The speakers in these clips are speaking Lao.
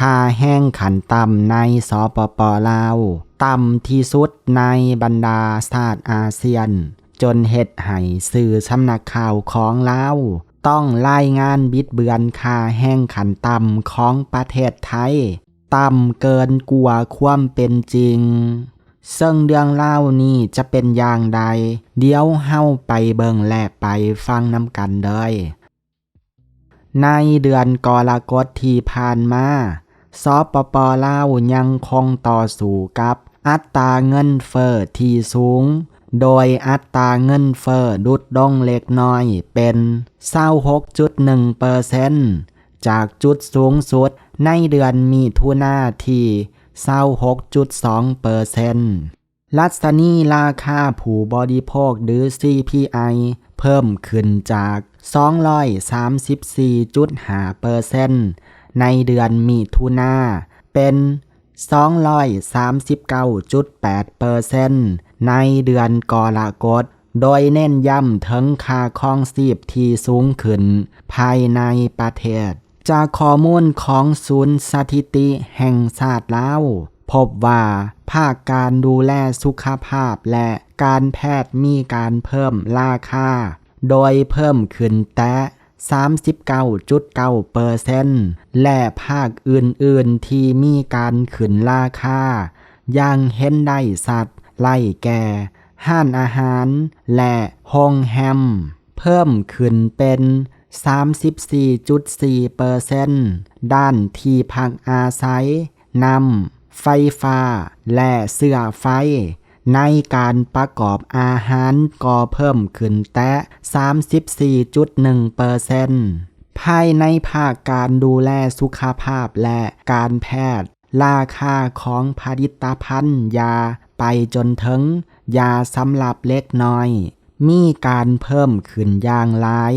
ຄ່າແຮງຂັ້ນຕ່ຳໃນ ສປປ ລາວ ຕ່ຳທີ່ສຸດໃນບັນດາຊາດອາຊຽນ, ຈົນເຮັດໃຫ້ສື່ສຳນັກຂ່າວຂອງລາວ ຕ້ອງລາຍງານບິດເບືອນຄ່າແຮງຂັ້ນຕ່ຳຂອງປະເທດໄທ ຕ່ຳເກີນກວ່າຄວາມເປັນຈິງ. ເຊິ່ງເລື່ອງລາວນີ້ຈະເປັນຢ່າງໃດ, ດຽວເຮົາໄປເບິ່ງ ແລະ ໄປຟັງນຳກັນເດີ. ໃນເດືອນກໍລະກົດທີ່ຜ່ານມາ, ສປປ ລາວຍັງຄົງຕໍ່ສູ້ກັບອັດຕາເງິນເຟີ້ທີ່ສູງ, ໂດຍອັດຕາເງິນເຟີ້ຫຼຸດລົງເລັກນ້ອຍເປັນ ຊາວຫົກຈຸດໜຶ່ງເປີເຊັນ ຈາກຈຸດສູງສຸດໃນເດືອນມິຖຸນາທີ່ ຊາວຫົກຈຸດສອງເປີເຊັນ. ດັດຊະນີລາຄາຜູ້ບໍລິໂພກ ຫຼື ຊີພີໄອ ເພີ່ມຂຶ້ນຈາກ ສອງຮ້ອຍສາມສິບສີ່ຈຸດຫ້າເປີເຊັນ ໃນເດືອນມິຖຸນາ ເປັນ ສອງຮ້ອຍສາມສິບເກົ້າຈຸດແປດເປີເຊັນ ໃນເດືອນກໍລະກົດ, ໂດຍເນັ້ນຢ້ຳເຖິງຄ່າຄອງຊີບທີ່ສູງຂຶ້ນພາຍໃນປະເທດ. ຈາກຂໍ້ມູນຂອງສູນສະຖິຕິແຫ່ງຊາດລາວ ພົບວ່າພາກການດູແລສຸຂະພາບ ແລະ ການແພດມີການເພີ່ມລາຄາ ໂດຍເພີ່ມຂຶ້ນແຕະ ສາມສິບເກົ້າຈຸດເກົ້າເປີເຊັນ ແລະ ພາກອື່ນໆທີ່ມີການຂຶ້ນລາຄາຢ່າງເຫັນໄດ້ຊັດ ໄດ້ແກ່ ຮ້ານອາຫານ ແລະ ໂຮງແຮມ ເພີ່ມຂຶ້ນເປັນ ສາມສິບສີ່ຈຸດສີ່ເປີເຊັນ, ດ້ານທີ່ພັກອາໄສ, ນ້ຳ, ໄຟຟ້າ ແລະ ເຊື້ອໄຟ ໃນການປະກອບອາຫານກໍເພີ່ມຂຶ້ນແຕະ ສາມສິບສີ່ຈຸດໜຶ່ງເປີເຊັນ. ພາຍໃນພາກການດູແລສຸຂະພາບ ແລະ ການແພດ, ລາຄາຂອງຜະລິດຕະພັນຢາ ໄປຈົນເຖິງຢາສຳລັບເດັກນ້ອຍ ມີການເພີ່ມຂຶ້ນຢ່າງຫຼາຍ.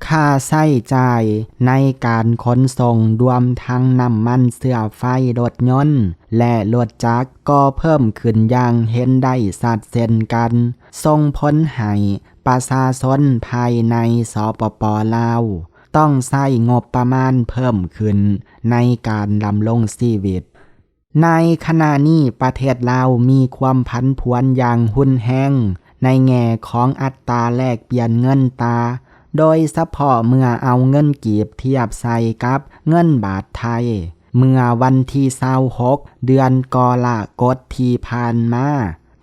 ຄ່າໃຊ້ຈ່າຍໃນການຂົນສົ່ງ ລວມທັງນ້ຳມັນເຊື້ອໄຟລົດຍົນ ແລະ ລົດຈັກ ກໍເພີ່ມຂຶ້ນຢ່າງເຫັນໄດ້ຊັດເຊັ່ນກັນ, ສົ່ງຜົນໃຫ້ປະຊາຊົນພາຍໃນ ສປປ ລາວ ຕ້ອງໃຊ້ງົບປະມານເພີ່ມຂຶ້ນໃນການດຳລົງຊີວິດ. ໃນຂະນະນີ້ ປະເທດລາວມີຄວາມຜັນຜວນຢ່າງຮຸນແຮງໃນແງ່ຂອງອັດຕາແລກປ່ຽນເງິນຕາ, ໂດຍສະເພາະເມື່ອເອົາເງິນກີບທຽບໃສ່ກັບເງິນບາດໄທ. ເມື່ອວັນທີຊາວຫົກ ເດືອນກໍລະກົດທີ່ຜ່ານມາ,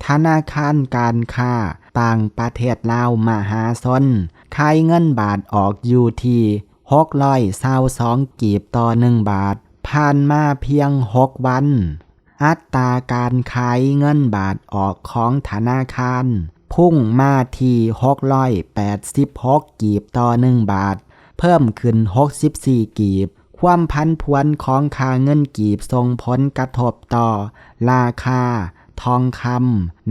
ທະນາຄານການຄ້າຕ່າງປະເທດລາວມະຫາຊົນ ຂາຍເງິນບາດອອກຢູ່ທີ່ ຫົກຮ້ອຍຊາວສອງກີບຕໍ່ໜຶ່ງບາດ, ຜ່ານມາພຽງຫົກວັນ, ອັດຕາການຂາຍເງິນບາດອອກຂອງທະນາຄານ ພຸ່ງມາທີ່ຫົກຮ້ອຍແປດສິບຫົກກີບຕໍ່ໜຶ່ງບາດ, ເພີ່ມຂຶ້ນຫົກສິບສີ່ກີບ. ຄວາມຜັນຜວນຂອງຄ່າເງິນກີບສົ່ງຜົນກະທົບຕໍ່ລາຄາທອງຄຳ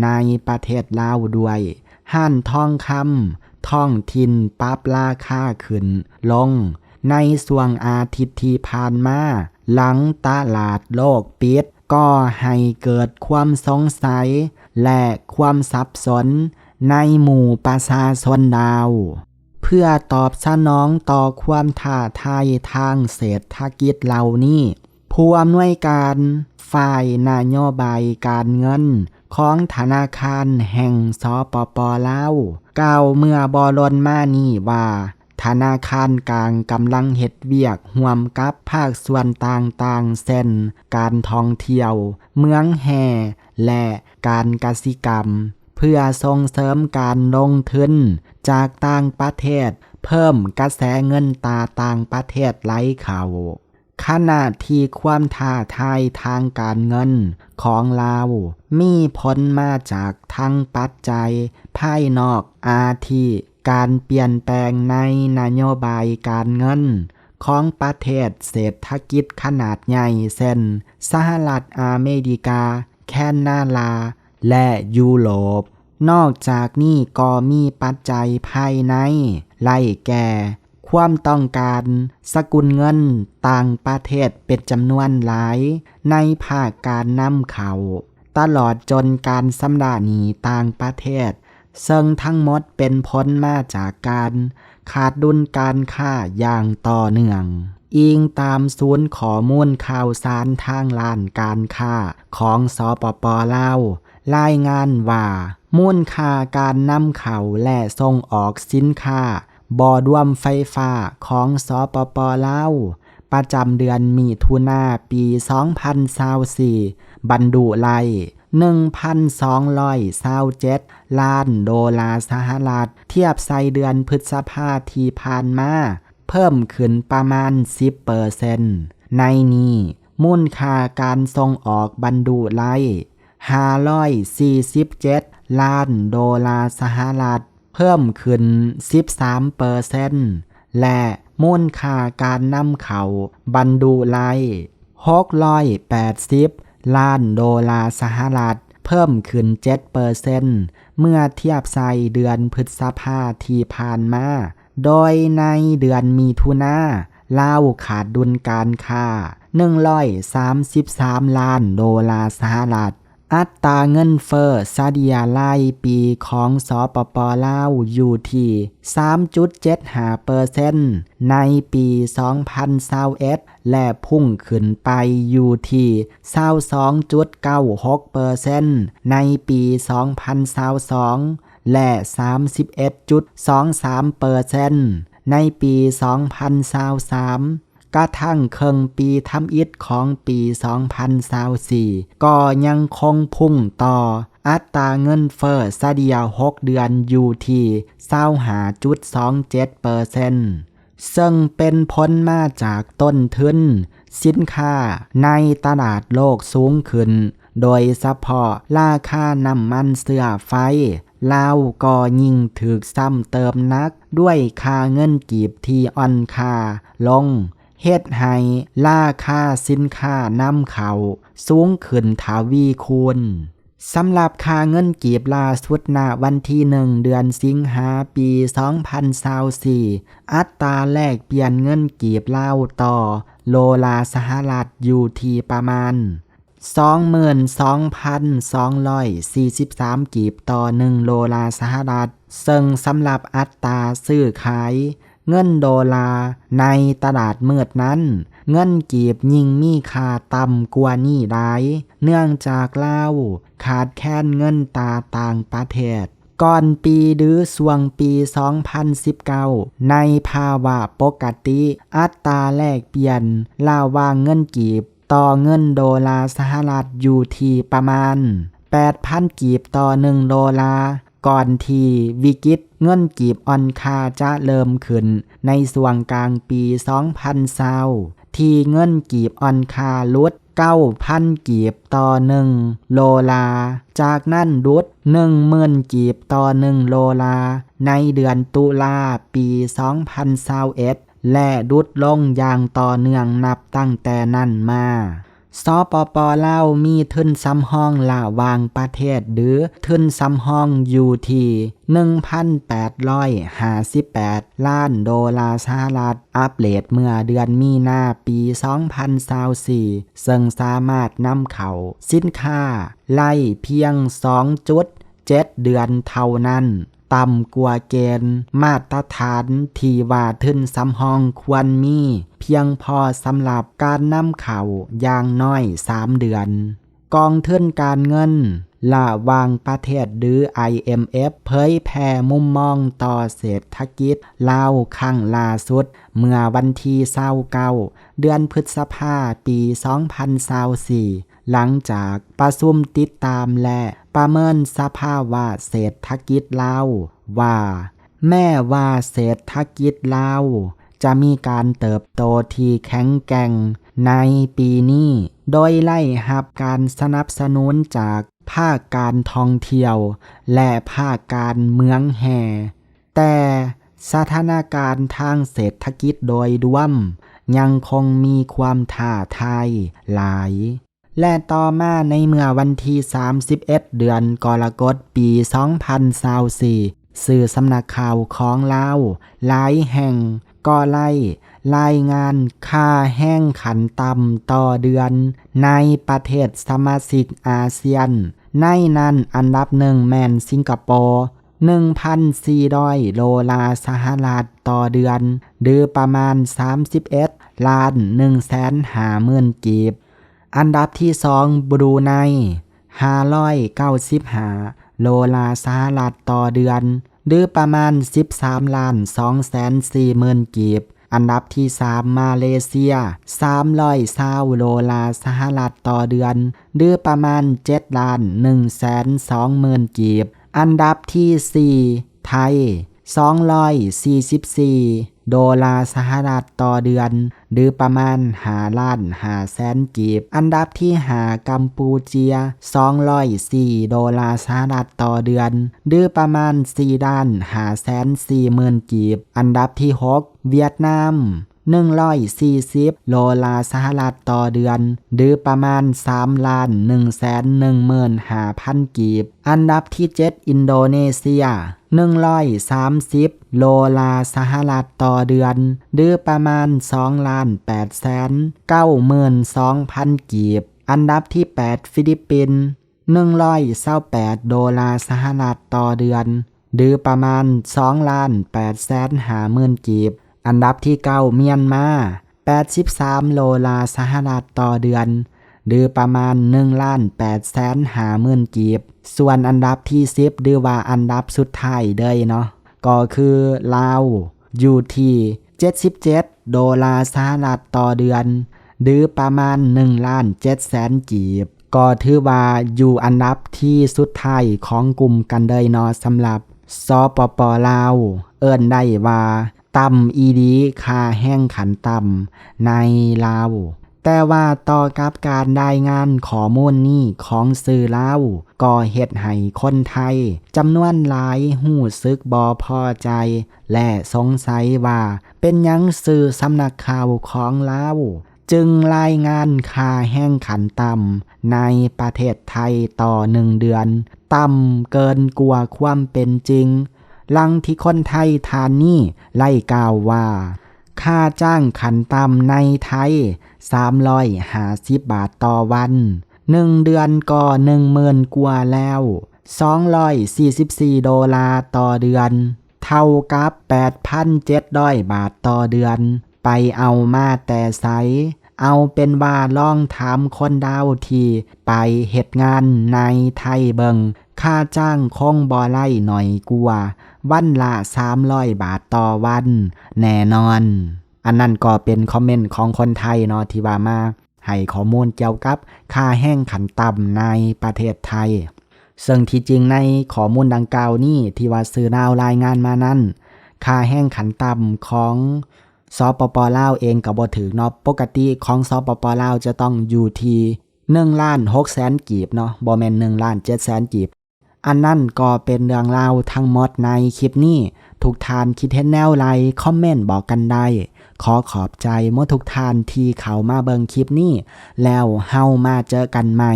ໃນປະເທດລາວດ້ວຍ. ຮ້ານທອງຄຳທ້ອງຖິ່ນປັບລາຄາຂຶ້ນລົງໃນຊ່ວງອາທິດທີ່ຜ່ານມາ, ຫຼັງຕະຫຼາດໂລກປິດ ກໍໃຫ້ເກີດຄວາມສົງໄສ ແລະ ຄວາມສັບສົນໃນໝູ່ປະຊາຊົນລາວ. ເພື່ອຕອບສະໜອງຕໍ່ຄວາມທ້າທາຍທາງເສດຖະກິດເຫຼົ່ານີ້, ຜູ້ອຳນວຍການຝ່າຍນະໂຍບາຍການເງິນຂອງທະນາຄານແຫ່ງ ສປປ ລາວ ກ່າວເມື່ອບໍ່ດົນມານີ້ວ່າ, ທະນາຄານກາງກຳລັງເຮັດວຽກຮ່ວມກັບພາກສ່ວນຕ່າງໆ ເຊັ່ນ ການທ່ອງທ່ຽວ, ເມືອງແຮ່ ແລະ ການກະສິກຳ, ເພື່ອສົ່ງເສີມການລົງທຶນຈາກຕ່າງປະເທດ, ເພີ່ມກະແສເງິນຕາຕ່າງປະເທດໄຫຼເຂົ້າ. ຂະນະທີ່ຄວາມທ້າທາຍທາງການເງິນຂອງລາວມີຜົນມາຈາກທັງປັດໄຈພາຍນອກ, ອາທິ ການປ່ຽນແປງໃນນະໂຍບາຍການເງິນຂອງປະເທດເສດຖະກິດຂະໜາດໃຫຍ່ ເຊັ່ນ ສະຫະລັດອາເມລິກາ, ແຄນາດາ ແລະ ຢູໂຣບ. ນອກຈາກນີ້ກໍມີປັດໄຈພາຍໃນໄດ້ແກ່ ຄວາມຕ້ອງການສະກຸນເງິນຕ່າງປະເທດເປັນຈຳນວນຫຼາຍໃນພາກການນຳເຂົ້າ, ຕະຫຼອດຈົນການຊຳລະໜີ້ຕ່າງປະເທດ, ເຊິ່ງທັງໝົດເປັນຜົນມາຈາກການຂາດດຸນການຄ້າຢ່າງຕໍ່ເນື່ອງ. ອີງຕາມສູນຂໍ້ມູນຂ່າວສານທາງດ້ານການຄ້າຂອງ ສປປ ລາວ ລາຍງານວ່າ ມູນຄ່າການນຳເຂົ້າ ແລະ ສົ່ງອອກສິນຄ້າບໍ່ລວມໄຟຟ້າຂອງ ສປປ ລາວ ປະຈຳເດືອນມິຖຸນາ ປີສອງພັນຊາວສີ່ ບັນລຸໄດ້ໜຶ່ງພັນສອງຮ້ອຍຊາວເຈັດລ້ານໂດລາສະຫະລັດ, ທຽບໃສ່ເດືອນພຶດສະພາທີ່ຜ່ານມາ ເພີ່ມຂຶ້ນປະມານສິບເປີເຊັນ. ໃນນີ້, ມູນຄ່າການສົ່ງອອກບັນລຸໄດ້ຫ້າຮ້ອຍສີ່ສິບເຈັດລ້ານໂດລາສະຫະລັດ, ເພີ່ມຂຶ້ນສິບສາມເປີເຊັນ ແລະ ມູນຄ່າການນຳເຂົ້າບັນລຸໄດ້ຫົກຮ້ອຍແປດສິບລ້ານໂດລາສະຫະລັດ, ເພີ່ມຂຶ້ນເຈັດເປີເຊັນ ເມື່ອທຽບໃສ່ເດືອນພຶດສະພາທີ່ຜ່ານມາ. ໂດຍໃນເດືອນມິຖຸນາ, ລາວຂາດດຸນການຄ້າໜຶ່ງຮ້ອຍສາມສິບສາມລ້ານໂດລາສະຫະລັດ. ອັດຕາເງິນເຟີ້ສະເລ່ຍລາຍປີຂອງ ສປປ ລາວ ຢູ່ທີ່ສາມຈຸດເຈັດຫ້າເປີເຊັນໃນປີສອງພັນຊາວເອັດ ແລະ ພຸ່ງຂຶ້ນໄປຢູ່ທີ່ຊາວສອງຈຸດເກົ້າຫົກເປີເຊັນໃນປີສອງພັນຊາວສອງ ແລະ ສາມສິບເອັດຈຸດສອງສາມເປີເຊັນໃນປີສອງພັນຊາວສາມ. ກະທັ່ງເຄິ່ງປີທຳອິດຂອງປີສອງພັນຊາວສີ່ ກໍຍັງຄົງພຸ່ງຕໍ່. ອັດຕາເງິນເຟີ້ສະເລ່ຍຫົກເດືອນຢູ່ທີ່ຊາວຫ້າຈຸດສອງເຈັດເປີເຊັນ ເຊິ່ງເປັນຜົນມາຈາກຕົ້ນທຶນສິນຄ້າໃນຕະຫຼາດໂລກສູງຂຶ້ນ, ໂດຍສະເພາະລາຄານ້ຳມັນເຊື້ອໄຟລາວກໍຍິ່ງຖືກຊ້ຳເຕີມໜັກດ້ວຍຄ່າເງິນກີບທີ່ອ່ອນຄ່າລົງ, ເຮັດໃຫ້ລາຄາສິນຄ້ານຳເຂົ້າສູງຂຶ້ນທະວີຄູນ. ສຳລັບຄ່າເງິນກີບລ່າສຸດ ນະວັນທີໜຶ່ງ ເດືອນສິງຫາ ປີສອງພັນຊາວສີ່ ອັດຕາແລກປ່ຽນເງິນກີບລາວຕໍ່ໂດລາສະຫະລັດຢູ່ທີ່ປະມານສອງໝື່ນສອງພັນສອງຮ້ອຍສີ່ສິບສາມກີບຕໍ່ໜຶ່ງໂດລາສະຫະລັດ, ເຊິ່ງສຳລັບອັດຕາຊື້ຂາຍ ເງິນໂດລາໃນຕະຫຼາດມືດນັ້ນ, ເງິນກີບຍິ່ງມີຄ່າຕ່ຳກວ່ານີ້ຫຼາຍ, ເນື່ອງຈາກລາວຂາດແຄນເງິນຕາຕ່າງປະເທດ. ກ່ອນປີ ຫຼື ຊ່ວງປີສອງພັນສິບເກົ້າ ໃນພາວະປົກກະຕິ, ອັດຕາແລກປ່ຽນລະຫວ່າງເງິນກີບຕໍ່ເງິນໂດລາສະຫະລັດຢູ່ທີ່ປະມານແປດພັນກີບຕໍ່ໜຶ່ງໂດລາ. ກ່ອນທີ່ວິກິດເງິນກີບອ່ອນຄ່າຈະເລີ່ມຂຶ້ນໃນຊ່ວງກາງປີສອງພັນຊາວ ທີ່ເງິນກີບອ່ອນຄ່າຫຼຸດເກົ້າພັນກີບຕໍ່ໜຶ່ງໂດລາ, ຈາກນັ້ນຫຼຸດໜຶ່ງໝື່ນກີບຕໍ່ໜຶ່ງໂດລາໃນເດືອນຕຸລາປີສອງພັນຊາວເອັດ ແລະ ຫຼຸດລົງຢ່າງຕໍ່ເນື່ອງນັບຕັ້ງແຕ່ນັ້ນມາ. ສປປ ລາວ ມີທຶນສຳຮອງລະຫວ່າງປະເທດ ຫຼື ທຶນສຳຮອງຢູ່ທີ່ໜຶ່ງພັນແປດຮ້ອຍຫ້າສິບແປດລ້ານໂດລາສະຫະລັດ, ອັບເດດເມື່ອເດືອນມີນາປີສອງພັນຊາວສີ່ ເຊິ່ງສາມາດນຳເຂົ້າສິນຄ້າໄດ້ພຽງສອງຈຸດເຈັດເດືອນເທົ່ານັ້ນ. ຕ່ຳກວ່າເກນມາດຕະຖານທີ່ວ່າທຶນສຳຮອງຄວນມີພຽງພໍສຳລັບການນຳເຂົ້າຢ່າງໜ້ອຍສາມເດືອນ. ກອງທຶນການເງິນລະຫວ່າງປະເທດ ຫຼື ໄອເອັມເອັຟ ເຜີຍແຜ່ມຸມມອງຕໍ່ເສດຖະກິດລາວຄັ້ງລ່າສຸດເມື່ອວັນທີຊາວເກົ້າ ເດືອນພຶດສະພາ ປີສອງພັນຊາວສີ່ ຫຼັງຈາກປະຊຸມຕິດຕາມ ແລະ ປະເມີນສະພາວະເສດຖະກິດລາວວ່າ ແມ້ວ່າເສດຖະກິດລາວຈະມີການເຕີບໂຕທີ່ແຂງແກ່ງໃນປີນີ້ ໂດຍໄດ້ຮັບການສະໜັບສະໜູນຈາກພາກການທ່ອງທ່ຽວ ແລະ ພາກການເມືອງແຮ່, ແຕ່ສະຖານະການທາງເສດຖະກິດໂດຍລວມຍັງຄົງມີຄວາມທ້າທາຍຫຼາຍ. ແລະ ຕໍ່ມາໃນເມື່ອວັນທີສາມສິບເອັດ ເດືອນກໍລະກົດ ປີສອງພັນຊາວສີ່ ສື່ສຳນັກຂ່າວຂອງລາວຫຼາຍແຫ່ງກໍໄດ້ລາຍງານຄ່າແຮງຂັ້ນຕ່ຳຕໍ່ເດືອນໃນປະເທດສະມາຊິກອາຊຽນ, ໃນນັ້ນອັນດັບໜຶ່ງແມ່ນສິງກະໂປ, ໜຶ່ງພັນສີ່ຮ້ອຍໂດລາສະຫະລັດຕໍ່ເດືອນ ຫຼືປະມານສາມສິບເອັດລ້ານໜຶ່ງແສນຫ້າໝື່ນກີບ. ອັນດັບທີສອງ ບຣູໄນ ຫ້າຮ້ອຍເກົ້າສິບຫ້າໂດລາສະຫະລັດຕໍ່ເດືອນ ຫຼືປະມານສິບສາມລ້ານສອງແສນສີ່ໝື່ນກີບ. ອັນດັບທີສາມ ມາເລເຊຍ ສາມຮ້ອຍຊາວໂດລາສະຫະລັດຕໍ່ເດືອນ ຫຼືປະມານເຈັດລ້ານໜຶ່ງແສນສອງໝື່ນກີບ. ອັນດັບທີສີ່ ໄທ ສອງຮ້ອຍສີ່ສິບສີ່ໂດລາສະຫະລັດຕໍ່ເດືອນ ຫຼືປະມານຫ້າລ້ານຫ້າແສນກີບ. ອັນດັບທີຫ້າ ກຳປູເຈຍ ສອງຮ້ອຍສີ່ໂດລາສະຫະລັດຕໍ່ເດືອນ ຫຼືປະມານສີ່ລ້ານຫ້າແສນສີ່ໝື່ນກີບ. ອັນດັບທີຫົກ ຫວຽດນາມ ໜຶ່ງຮ້ອຍສີ່ສິບໂດລາສະຫະລັດຕໍ່ເດືອນ ຫຼືປະມານສາມລ້ານໜຶ່ງແສນໜຶ່ງໝື່ນຫ້າພັນກີບ. ອັນດັບທີເຈັດ ອິນໂດເນເຊຍ ໜຶ່ງຮ້ອຍສາມສິບໂດລາສະຫະລັດຕໍ່ເດືອນ ຫຼືປະມານສອງລ້ານແປດແສນເກົ້າໝື່ນສອງພັນກີບ. ອັນດັບທີແປດ ຟີລິບປິນ ໜຶ່ງຮ້ອຍຊາວແປດໂດລາສະຫະລັດຕໍ່ເດືອນ ຫຼືປະມານສອງລ້ານແປດແສນຫ້າໝື່ນກີບ. ອັນດັບທີເກົ້າ ມຽນມາ ແປດສິບສາມໂດລາສະຫະລັດຕໍ່ເດືອນ ຫຼືປະມານໜຶ່ງລ້ານແປດແສນຫ້າໝື່ນກີບ. ສ່ວນອັນດັບທີສິບ ຫຼືວ່າອັນດັບສຸດທ້າຍເລີຍເນາະ ກໍຄືລາວ ຢູ່ທີ່ເຈັດສິບເຈັດໂດລາສະຫະລັດຕໍ່ເດືອນ ຫຼືປະມານໜຶ່ງລ້ານເຈັດແສນກີບ. ກໍຖືວ່າຢູ່ອັນດັບທີ່ສຸດທ້າຍຂອງກຸ່ມກັນເລີຍເນາະ ສຳລັບ ສປປ ລາວ ເອີ້ນໄດ້ວ່າຕ່ຳອີ່ຫຼີ ຄ່າແຮງຂັ້ນຕ່ຳໃນລາວ. ແຕ່ວ່າຕໍ່ກັບການລາຍງານຂໍ້ມູນນີ້ຂອງສື່ລາວ ກໍເຮັດໃຫ້ຄົນໄທຈຳນວນຫຼາຍຮູ້ສຶກບໍ່ພໍໃຈ ແລະ ສົງໄສວ່າເປັນຫຍັງສື່ສຳນັກຂ່າວຂອງລາວ ຈຶ່ງລາຍງານຄ່າແຮງຂັ້ນຕ່ຳໃນປະເທດໄທຕໍ່ໜຶ່ງເດືອນ ຕ່ຳເກີນກວ່າຄວາມເປັນຈິງ, ດັ່ງທີ່ຄົນໄທທ່ານນີ້ໄດ້ກ່າວວ່າ ຄ່າຈ້າງຂັ້ນຕ່ຳໃນໄທ ສາມຮ້ອຍຫ້າສິບບາດຕໍ່ວັນ, ໜຶ່ງເດືອນກໍໜຶ່ງໝື່ນກວ່າແລ້ວ, ສອງຮ້ອຍສີ່ສິບສີ່ໂດລາຕໍ່ເດືອນ, ເທົ່າກັບແປດພັນເຈັດຮ້ອຍບາດຕໍ່ເດືອນ. ໄປເອົາມາແຕ່ໃສ? ເອົາເປັນວ່າລອງຖາມຄົນລາວທີ່ໄປເຮັດງານໃນໄທເບິ່ງ, ຄ່າຈ້າງຄົງບໍ່ໄດ້ໜ້ອຍກວ່າວັນລະສາມຮ້ອຍບາດຕໍ່ວັນແນ່ນອນ. ອັນນັ້ນກໍເປັນຄອມເມັນຂອງຄົນໄທເນາະ ທີ່ວ່າມາໃຫ້ຂໍ້ມູນກ່ຽວກັບຄ່າແຮງຂັ້ນຕ່ຳໃນປະເທດໄທ. ເຊິ່ງທີ່ຈິງໃນຂໍ້ມູນດັ່ງກ່າວນີ້ ທີ່ວ່າສື່ລາວລາຍງານມານັ້ນ, ຄ່າແຮງຂັ້ນຕ່ຳຂອງ ສປປ ລາວເອງກໍບໍ່ຖືກເນາະ. ປົກກະຕິຂອງ ສປປ ລາວຈະຕ້ອງຢູ່ທີ່ໜຶ່ງລ້ານຫົກແສນກີບເນາະ, ບໍ່ແມ່ນໜຶ່ງລ້ານເຈັດແສນກີບ. ອັນນັ້ນກໍເປັນເລື່ອງລາວທັງໝົດໃນຄລິບນີ້. ທຸກທ່ານຄິດເຫັນແນວໃດ ຄອມເມັນບອກກັນໄດ້. ຂໍຂອບໃຈໝົດທຸກທ່ານທີ່ເຂົ້າມາເບິ່ງຄລິບນີ້, ແລ້ວເຮົາມາເຈີກັນໃໝ່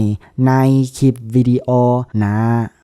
ໃນຄລິບວິດີໂອໜ້າ.